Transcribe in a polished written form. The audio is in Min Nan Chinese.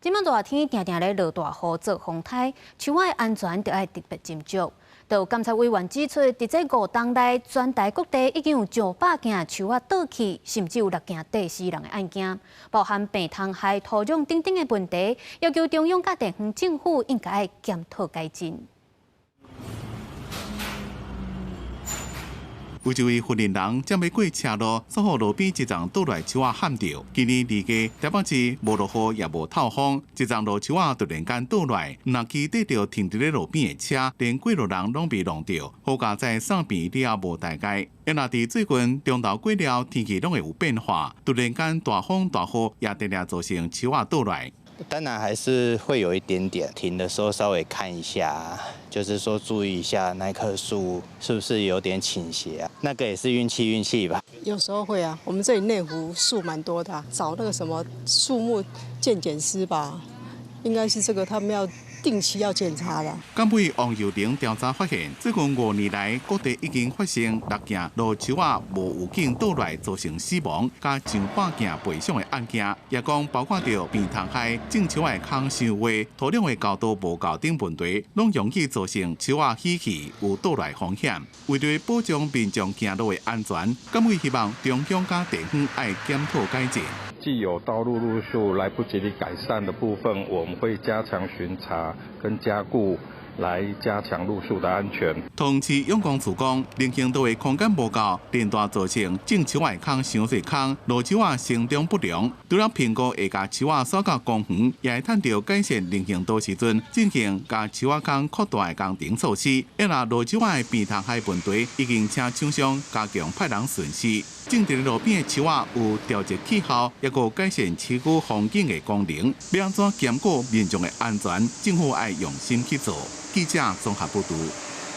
這擺熱天定定咧落大雨、做風颱，樹仔的安全著愛特別斟酌。就有監察委員指出，佇這5冬內，全台各地已經有上百件樹仔倒去，甚至有六件硩死人的案件，包含病蟲害、土壤等等的問題，要求中央佮地方政府應該檢討改進。有一位雲林人正欲過車路，煞予路邊一叢倒落樹仔撼著。今年二月，台北市無落雨也無透風，一叢老樹仔突然間倒落來，毋但硩著停佇咧路邊的車，連過路人攏被弄著。好佳哉送病了後無大礙。啊若佇最近中晝過了，天氣攏會有變化，突然間大風大雨，也定定造成樹仔倒落來。當然還是會有一點點，停的時候稍微看一下，就是說注意一下那棵樹是不是有點傾斜啊？那個也是運氣運氣吧。有時候會啊，我們這裡內湖樹蠻多的，找那個什麼樹木鑑檢師吧，應該是這個他們要定期要檢查的。監委王幼玲調查發現，最近5年來，各地已經發生六件老樹仔無預警倒落造成死亡，佮上百件賠償的案件，也講包括著病蟲害、種樹仔的空傷矮、土壤的厚度無夠等問題，攏容易造成樹仔死去有倒落風險。為著保障民眾行路的安全，監委希望中央佮地方愛檢討改進。既有道路路樹來不及的改善的部分，我們會加強巡查跟加固，來加強路樹的安全。同時，永光處講，人行道的空間無夠，連帶造成種樹仔的空傷濟空，老樹仔生長不良。除了評估會共樹仔徙到公園，也會趁著改善人行道時陣，進行共樹仔空擴大的工程措施。啊若老樹仔的病蟲害問題，已經請廠商加強派人巡視。種佇路邊的樹仔有調節氣候，抑閣改善市區風景的功能。欲按怎兼顧民眾的安全，政府愛用心去做。記者綜合報導。